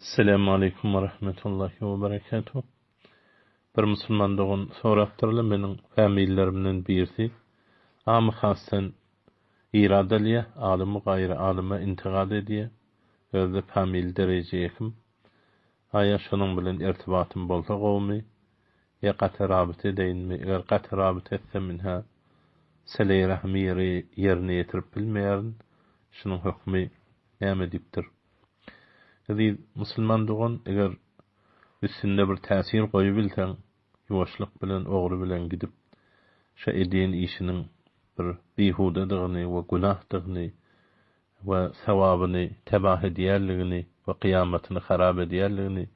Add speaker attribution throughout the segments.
Speaker 1: Esselamu aleýkum we rahmetullahi we berekatuh. Bir musulman dogan sorapdyrlar, meniň famililerimden birisi amy hasdan irad alýa, alymy gaýry alyma intigad edýä, özde famili dereje ýekim. Aýa şonuň bilen irtibatym bolsa gowumy, ýa gaty rabyt edeýinmi, eger gaty rabyt etsem inhä seleý rahmy ýeri ýerine ýetirip bilmeýärin, şunuň hökmi näme diýipdir. Eziz musulman dogan, eger üstünde bir täsir goýubilseň, ýuwaşlyk bilen, ogry bilen gidip, şo edýän işiniň bir bihudadygyny we günahdygyny we sowabyny tebah edýänligini we kyýamatyny harap edýänligini,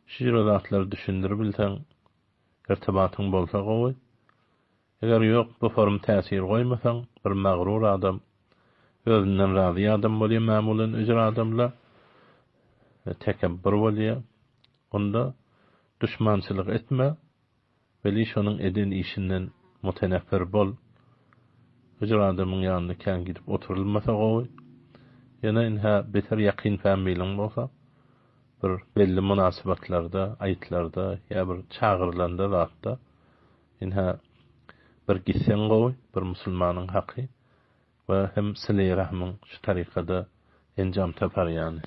Speaker 1: şu jüre zatlary düşündiribilseň, irtibatyň bolsa gowy. Eger ýok, bu forum täsir goýmasaň, bir magrur adam, özünden razy adam bolýar, mamulan öjür adamla tekebbur bolýar. Onda duşmançylyk etme, weli şonuň eden işinden muteneffer bol. Öjür adamyň ýanynda kän gidip oturylmasa gowy. Ýöne ynha beter ýakyn familiň bolsa, bir belli mynasybatlarda, aýtlarda ýa bir çagyrylanda zatda Ynha, bir gitseň gowy, bir musulmanyň haky we hem syleýi rahmyň şu tarykada enjam tapar ýany.